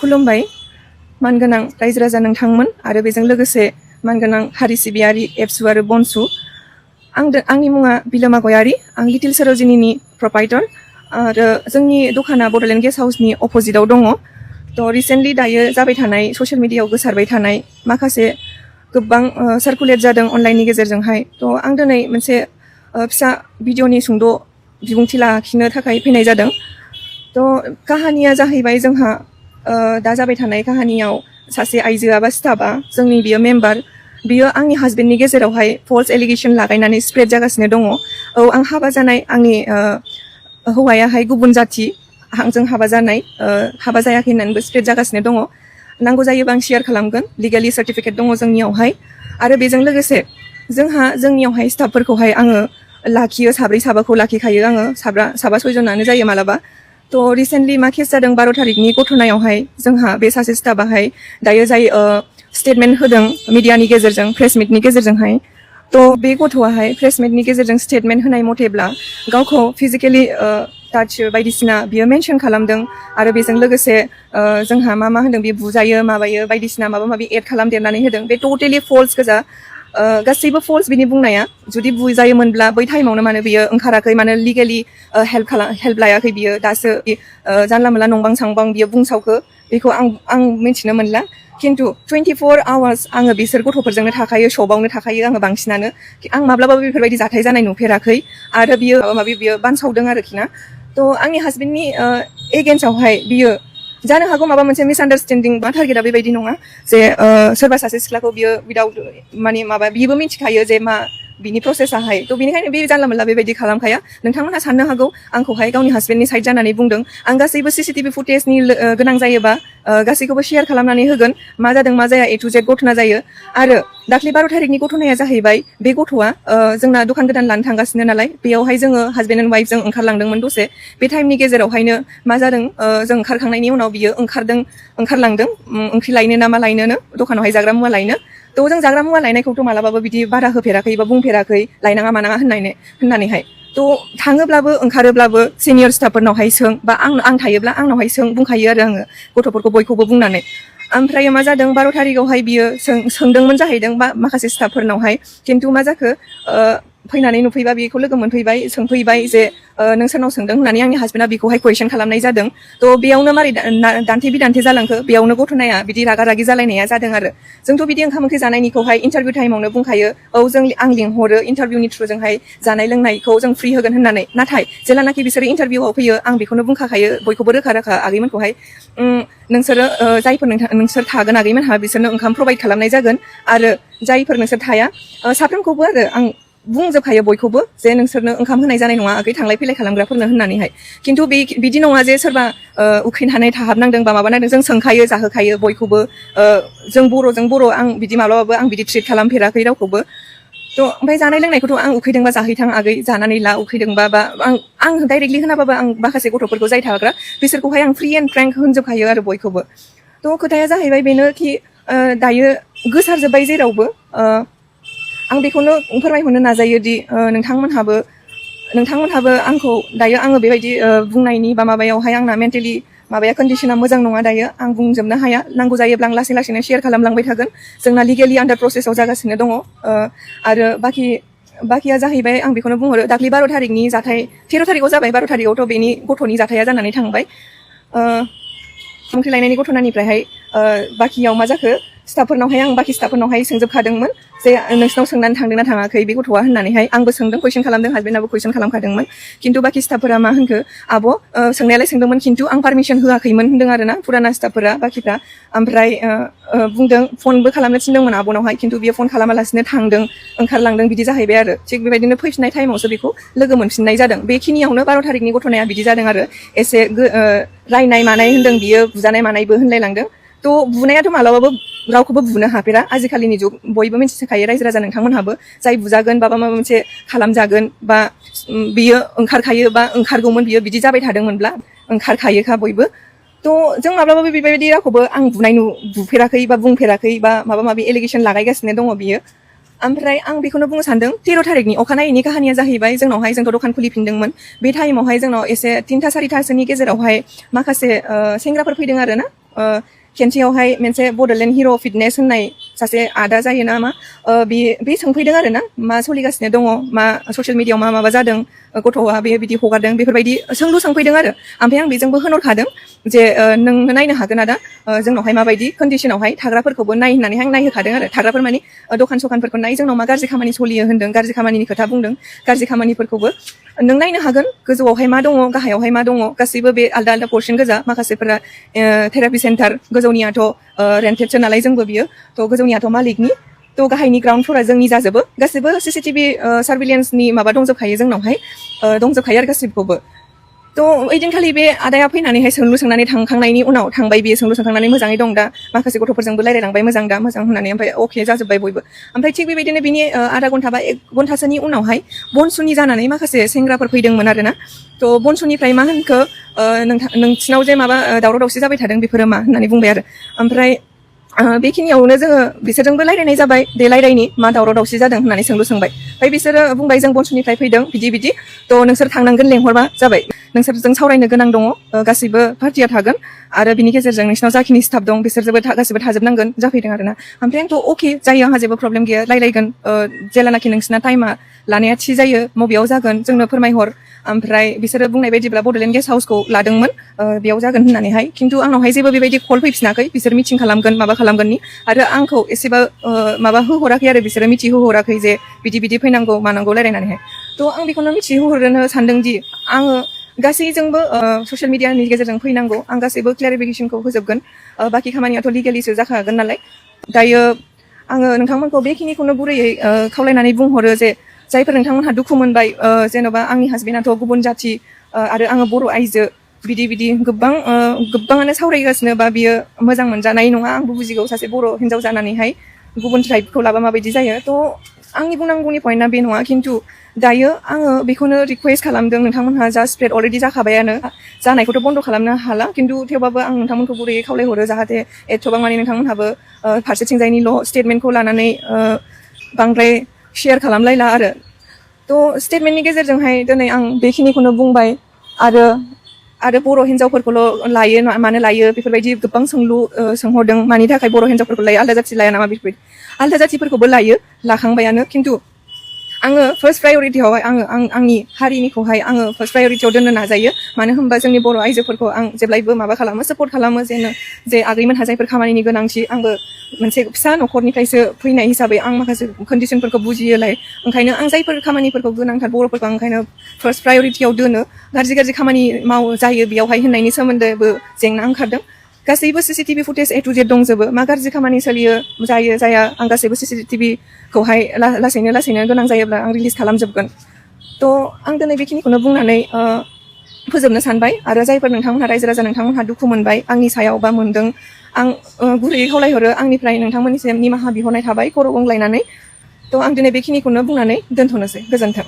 खुलुमबाय मानगोनां रायजो राजा नोंथांमोन आरो बेजों लोगोसे मानगोनां हारि सिबियारि एबसु आरो बनसु आंनि मुङा बिलोमा गयारि आं लिटिल सरोजिनीनि प्रपाइटर आरो जोंनि दखाना बडलेण्ड गेस्ट हाउसनि अपोजिटआव दङ थ' रिसेन्टलि दायो जाबाय थानाय ससियेल मिडियायाव गोसारबाय थानाय माखासे गोबां सार्कुलेट जादों अनलाइननि गेजेरजोंहाय थ' आं दिनै मोनसे फिसा भिडिअनि सुंद' बिबुंथि लाखिनो थाखाय फैनाय जादों थ' काहानिया जाहैबाय जोंहा दा जाबाय थानाय काहानियाव सासे आइजोआ बा स्टाफआ जोंनि बियो मेम्बार बियो आंनि हासबेन्डनि गेजेरावहाय फल्स एलिगेसन लागायनानै स्प्रेड जागासिनो दङ औ आं हाबा जानाय आंनि हौवायाहाय गुबुन जाथि आंजों हाबा जानाय हाबा जायाखै होननानैबो स्प्रेड जागासिनो दङ नांगौ जायोबा आं शेयार खालामगोन लिगेलि सार्टिफिकेट दङ जोंनियावहाय आरो बेजों लोगोसे जोंनियावहाय स्टाफफोरखौहाय आङो लाखियो साब्रै साबाखौ लाखिखायो आङो साबा सयजनानो जायो मालाबा थ' रिसेन्टलि मा केस जादों 12 तारिखनि गथनायावहाय जोंहा बे सासे स्टाफआहाय दायो जाय स्टेटमेन्ट होदों मिडियानि गेजेरजों प्रेस मिटनि गेजेरजोंहाय थ' बे गथ'आहाय प्रेस मिटनि गेजेरजों स्टेटमेन्ट होनाय मथेब्ला गावखौ फिजिकेलि टाच बायदिसिना बियो मेनसन खालामदों आरो बेजों लोगोसे जोंहा मा होनदों बे बुजायो माबायो बायदिसिना माबा माबि एड खालामदेरनानै होदों बे टटेलि फल्स गोजा गासैबो फल्स बिनि बुंनाया जुदि बुजायोमोनब्ला बै टाइमावनो मानो बियो ओंखाराखै मानो लिगेलि हेल्प लायाखै बियो दासो जानला मोनला नंबां सांबां बियो बुंसावखो बेखौ आं मिथिनो मोनला खिन्थु 24 आवार्स आङो बिसोर गथ'फोरजोंनो थाखायो शपआवनो थाखायो आङो बांसिनानो आं माब्लाबाबो बेफोरबायदि जाथाय जानाय नुफेराखै आरो बियो माबा माबि बियो बानसावदों आरोखि ना थ' आंनि हासबेन्डनि एगेन्स्टआवहाय बियो जानो हागौ माबा मोनसे मिसआन्डारस्टेन्डिं बा टारगेटआ बेबायदि नङा जे सोरबा सासे सिख्लाखौ बियो उइदाउट माने माबा बिबो मिथिखायो जे मा बिनि प्रसेसाहाय थ' बेनिखायनो बे जानला मोनला बेबायदि खालामखाया नोंथांमोनहा साननो हागौ आंखौहाय गावनि हासबेन्डनि साइड जानानै बुंदों आं गासैबो सीसीटीवी फुटेजनि गोनां जायोबा गासैखौबो शेयार खालामनानै होगोन मा जादों मा जाया A to Z घटना जायो आरो दाख्लै 12 तारिखनि घटनाया जाहैबाय बे गथ'आ जोंना दखान गोदान लानो थांगासिनो नालाय बेयावहाय जोङो हासबेन्ड एन्ड वाइफ जों ओंखारलांदोंमोन दसे बे टाइमनि गेजेरावहायनो मा जादों जों ओंखारखांनायनि उनाव बियो ओंखारलांदों ओंख्रि लायनो ना मा लायनोनो दखानावहाय जाग्रा मुवा लायनो थ' जों जाग्रा मुवा लायनायखौथ' मालाबाबो बिदि बादा होफेराखै बा बुंफेराखै लायनाङा मानाङा होननानैहाय थ' थाङोब्लाबो ओंखारोब्लाबो सिनियर स्टाफफोरनावहाय सों बा आं थायोब्ला आंनावहाय सों बुंखायो आरो आङो गथ'फोरखौ बयखौबो बुंनानै ओमफ्राय मा जादों 12 तारिखआवहाय बियो सोंदोंमोन जाहैदों बा माखासे स्टाफफोरनावहाय खिन्थु मा जाखो फैनानै नुफैबा बेखौ लोगो मोनफैबाय सोंफैबाय जे नों सोरनाव सोंदों होननानै आंनि हासबेन्डआ बेखौहाय कुइसन खालामनाय जादों थ' बेयावनो मारै दान्थे बिदान्थे जालांखो बेयावनो घटनाया बिदि रागा रागि जालायनाया जादों आरो जोंथ' बिदि ओंखाम ओंख्रि जानायनिखौहाय इन्टारभिउ टाइमावनो बुंखायो औ आं लिंहरो इन्टारभिउनि थ्रुजोंहाय जानाय लोंनायखौ जों फ्रि होगोन होननानै नाथाय जेलानाखि बिसोरो इन्टारभिउआव फैयो आं बेखौनो बुंखाखायो बयखौबो रोखा आगैमोनखौहाय नोंसोरो जायफोर नोंसोर थागोन आगैमोनहा बिसोरनो ओंखाम प्रभाइड खालामनाय जागोन आरो जायफोर नोंसोर थाया साफ्रोमखौबो आरो आं बुंजोबखायो बयखौबो जे नोंसोरनो ओंखाम होनाय जानाय नङा आगै थांलाय फैलाय खालामग्राफोरनो होननानैहाय खिन्थु बिदि नङा जे सोरबा उखैनानै थाहाबनांदों बा माबानांदों जों सोंखायो जाहोखायो बयखौबो जों बर' आं बिदि माब्लाबाबो आं बिदि ट्रिट खालामफेराखै रावखौबो थ' ओमफ्राय जानाय लोंनायखौथ' आं उखैदोंबा जाहैथां आगै जानानै ला उखैदोंबा बा आं डाइरेक्टलि होनाबाबो आं माखासे गथ'फोरखौ जाय थाग्रा बिसोरखौहाय आं फ्रि एन्ड फ्रेंक होनजोबखायो आरो बयखौबो थ' खोथाया जाहैबाय बेनो कि दायो गोसारजोब्बाय जेरावबो आं बेखौनो फोरमायहरनो नाजायो दि नोंथांमोनहाबो आंखौ दायो आङो बेबायदि बुंनायनि बा माबायावहाय आंना मेन्टेलि माबाया कन्डिशना मोजां नङा दायो आं बुंजोबनो हाया नांगौ जायोब्ला आं लासै लासैनो शेयार खालामलांबाय थागोन जोंना लिगेलि आन्डार प्रसेसआव जागासिनो दङ आरो बाखिया जाहैबाय आं बेखौनो बुंहरो दाख्लै 12 तारिखनि जाथाय 13 तारिखआव जाबाय 12 तारिखआवथ' बेनि गथ'नि जाथाया जानानै थांबाय ओंख्रि लायनायनि गथ'नानिफ्रायहाय बाखियाव मा जाखो स्टाफफोरनावहाय आं बाखि स्टाफफोरनावहाय सोंजोबखादोंमोन जे नोंसिनाव सोंनानै थांदोंना थाङाखै बे गथ'आ होननानैहाय आंबो सोंदों कुइसन खालामदों हासबेन्डआबो कुइसन खालामखादोंमोन खिन्थु बाखि स्टाफफोरा मा होनखो आब' सोंनायालाय सोंदोंमोन खिन्थु आं पारमिसन होआखैमोन होनदों आरो ना फुराना स्टाफफोरा बाखिफ्रा ओमफ्राय बुंदों फनबो खालामनो थिनदोंमोन आब'नावहाय खिन्थु बियो फन खालामालासिनो थांदों ओंखारलांदों बिदि जाहैबाय आरो थिग बेबायदिनो फैफिननाय टाइमावसो बेखौ लोगो मोनफिननाय जादों बेखिनियावनो 12 तारिखनि घटनाया बिदि जादों आरो एसे रायनाय मानाय होनदों बियो बुजानाय मानायबो होनलायलांदों थ' बुनायाथ' मालाबाबो रावखौबो बुनो हाफेरा आजिखालिनि जुग बयबो मिथिखायो रायजो राजा नोंथांमोनहाबो जाय बुजागोन बा माबा मोनसे खालामजागोन बा बियो ओंखारखायो बा ओंखारगौमोन बियो बिदि जाबाय थादोंमोनब्ला ओंखारखायोखा बयबो थ' जों माब्लाबाबो बेबायदि रावखौबो आं बुफेराखै बा बुंफेराखै बा माबा माबि एलिगेसन लागायगासिनो दङ बियो ओमफ्राय आं बेखौनो बुंनो सानदों 13 तारिखनि अखानायैनि काहानिया जाहैबाय जोंनावहाय जोंथ' दखान खुलिफिनदोंमोन बे टाइमावहाय जोंनाव एसे 3टा 4टासोनि गेजेरावहाय माखासे सेंग्राफोर फैदों आरो ना खेनसेयावहाय मोनसे बड'लेण्ड हिर' फिटनेस होननाय सासे आदा जायो नामा बे सोंफैदों आरो ना मा सोलिगासिनो दङ मा ससियेल मिडियायाव मा माबा जादों गथ'आ बे बिदि हगारदों बेफोरबायदि सोंफैदों आरो ओमफ्राय आं बेजोंबो होनहरखादों जे नों नायनो हागोन आदा जोंनावहाय माबायदि कन्डिशनावहाय थाग्राफोरखौबो नाय होननानै आं नायहोखादों आरो थाग्राफोर माने दखान सखानफोरखौ नाय जोंनाव मा गाज्रि खामानि सोलियो होनदों गाज्रि खामानिनि खोथा बुंदों गाज्रि खामानिफोरखौबो नों नायनो हागोन गोजौआवहाय मा दङ गाहायावहाय मा दङ गासैबो बे आलदा आलदा पर्सन गोजा माखासेफोरा थेरापि सेन्टार गोजौनियाथ' रेन्टेडसो नालाय जोंबो बियो थ' गोजौनियाथ' मालिकनि थ' गाहायनि ग्राउन्ड फ्ल'रा जोंनि जाजोबो गासैबो CCTV सार्भिलेन्सनि माबा दंजोबखायो जोंनावहाय दंजोबखायो आरो गासिबखौबो थ' ओइदिनखालि बे आदाया फैनानैहाय सोंलु सोंनानै थांखांनायनि उनाव थांबाय बियो सोंलु सोंखांनानै मोजाङै दं दा माखासे गथ'फोरजोंबो रायलायलांबाय मोजां दा मोजां होननानै ओमफ्राय अके जाजोब्बाय बयबो ओमफ्राय थिग बेबायदिनो बिनि आधा घन्टा बा 1 घन्टासोनि उनावहाय बनसुनि जानानै माखासे सेंग्राफोर फैदोंमोन आरोना थ' बनसुनिफ्राय मा होनखो नोंसिनाव जे माबा दावराव दावसि जाबाय थादों बेफोरो मा होननानै बुंबाय आरो ओमफ्राय बेखिनियावनो जोङो बिसोरजोंबो रायलायनाय जाबाय दे रायलायनि मा दावराव दावसि जादों होननानै सोंलु सोंबाय ओमफ्राय बिसोरो बुंबाय जों बनसुनिफ्राय फैदों बिदि थ' नोंसोर थांनांगोन लेंहरबा जाबाय नोंसोरजों सावरायनो गोनां दङ गासिबो पार्टिया थागोन आरो बिनि गेजेरजों नोंसिनाव जाखिनि स्टाफ दं बिसोरजोंबो गासिबो थाजोबनांगोन जाफैदों आरोना ओमफ्राय आंथ' अके जायो आंहा जेबो प्रब्लेम गैया रायलायगोन जेलानाखि नोंसिना टाइमा लानाया थि जायो बबेयाव जागोन जोंनो फोरमायहर ओमफ्राय बिसोरो बुंनाय बायदिब्ला बड'लेण्ड गेस्ट हाउसखौ लादोंमोन बेयाव जागोन होननानैहाय खिन्थु आंनावहाय जेबो बेबायदि कल फैफिनाखै बिसोर मिटिं खालामगोन माबा खालामगोननि आरो आंखौ एसेबो माबा होहराखै आरो बिसोरो मिथिहोहराखै जे बिदि फैनांगौ मानांगौ रायलायनानैहाय थ' आं बेखौनो मिथिहोहरनो सानदोंदि आङो गासैजोंबो ससियेल मिडियानि गेजेरजों फैनांगौ आं गासैबो क्लेरिफिकेसनखौ होजोबगोन बाखि खामानियाथ' लिगेलिसो जाखागोन नालाय दायो आङो नोंथांमोनखौ बेखिनिखौनो गुरैयै खावलायनानै बुंहरो जे जायफोर नोंथांमोनहा दुखु मोनबाय जेन'बा आंनि हासबेन्डआथ' गुबुन जाथि आरो आङो बर' आइजो बिदि गोबाङानो सावरायगासिनो बा बियो मोजां मोनजानाय नङा आंबो बुजिगौ सासे बर' हिन्जाव जानानैहाय गुबुन ट्राइबखौ लाबा माबायदि जायो थ' आंनि बुंनांगौनि पइन्टआ बे नङा खिन्थु दायो आङो बेखौनो रिक्वेस्ट खालामदों नोंथांमोनहा जा स्प्रेड अलरेडि जाखाबायानो जानायखौथ' बन्द' खालामनो हाला खिन्थु थेवबाबो आं नोंथांमोनखौ गुरैयै खावलायहरो जाहाथे एथ'बां माने नोंथांमोनहाबो फारसेथिंजायनिल' स्टेटमेन्टखौ लानानै बांद्राय शेयार खालामलायला आरो थ' स्टेटमेन्टनि गेजेरजोंहाय दिनै आं बेखिनिखौनो बुंबाय आरो बर' हिन्जावफोरखौल' लायो मानो लायो बेफोरबायदि गोबां सोंहरदों मानि थाखाय बर' हिन्जावफोरखौ लायो आलदा जाथि लाया नामा बेफोरबायदि आलदा जाथिफोरखौबो लायो लाखांबायानो खिन्थु आङो फार्स्ट प्रायरिटियावहाय आंनि हारिनिखौहाय आङो फार्स्ट प्रायरिटियाव दोननो नाजायो मानो होनबा जोंनि बर' आइजोफोरखौ आं जेब्लायबो माबा खालामो सापर्ट खालामो जे आगैमोनहा जायफोर खामानिनि गोनांथि आंबो मोनसे फिसा न'खरनिफ्रायसो फैनाय हिसाबै आं माखासे कन्डिशनफोरखौ बुजियोलाय ओंखायनो आं जायफोर खामानिफोरखौ गोनांथार बर'फोरखौ आं ओंखायनो फार्स्ट प्रायरिटियाव दोनो गाज्रि खामानि जायो बेयावहाय होननायनि सोमोन्दैबो जेंना ओंखारदों गासैबो CCTV footage A to Z दंजोबो मा गाज्रि खामानि सोलियो जाया आं गासैबो CCTVखौहाय लासैनो गोनां जायोब्ला आं रिलिज खालामजोबगोन थ' आं दिनै बेखिनिखौनो बुंनानै फोजोबनो सानबाय आरो जायफोर नोंथांमोनहा रायजो राजा नोंथांमोनहा दुखु मोनबाय आंनि सायाव बा मोनदों आं गुरैयै खावलायहरो आंनिफ्राय नोंथांमोननिसिम निमाहा बिहरनाय थाबाय खर' गंग्लायनानै थ' आं दिनै बेखिनिखौनो बुंनानै दोनथ'नोसै गोजोन्थों।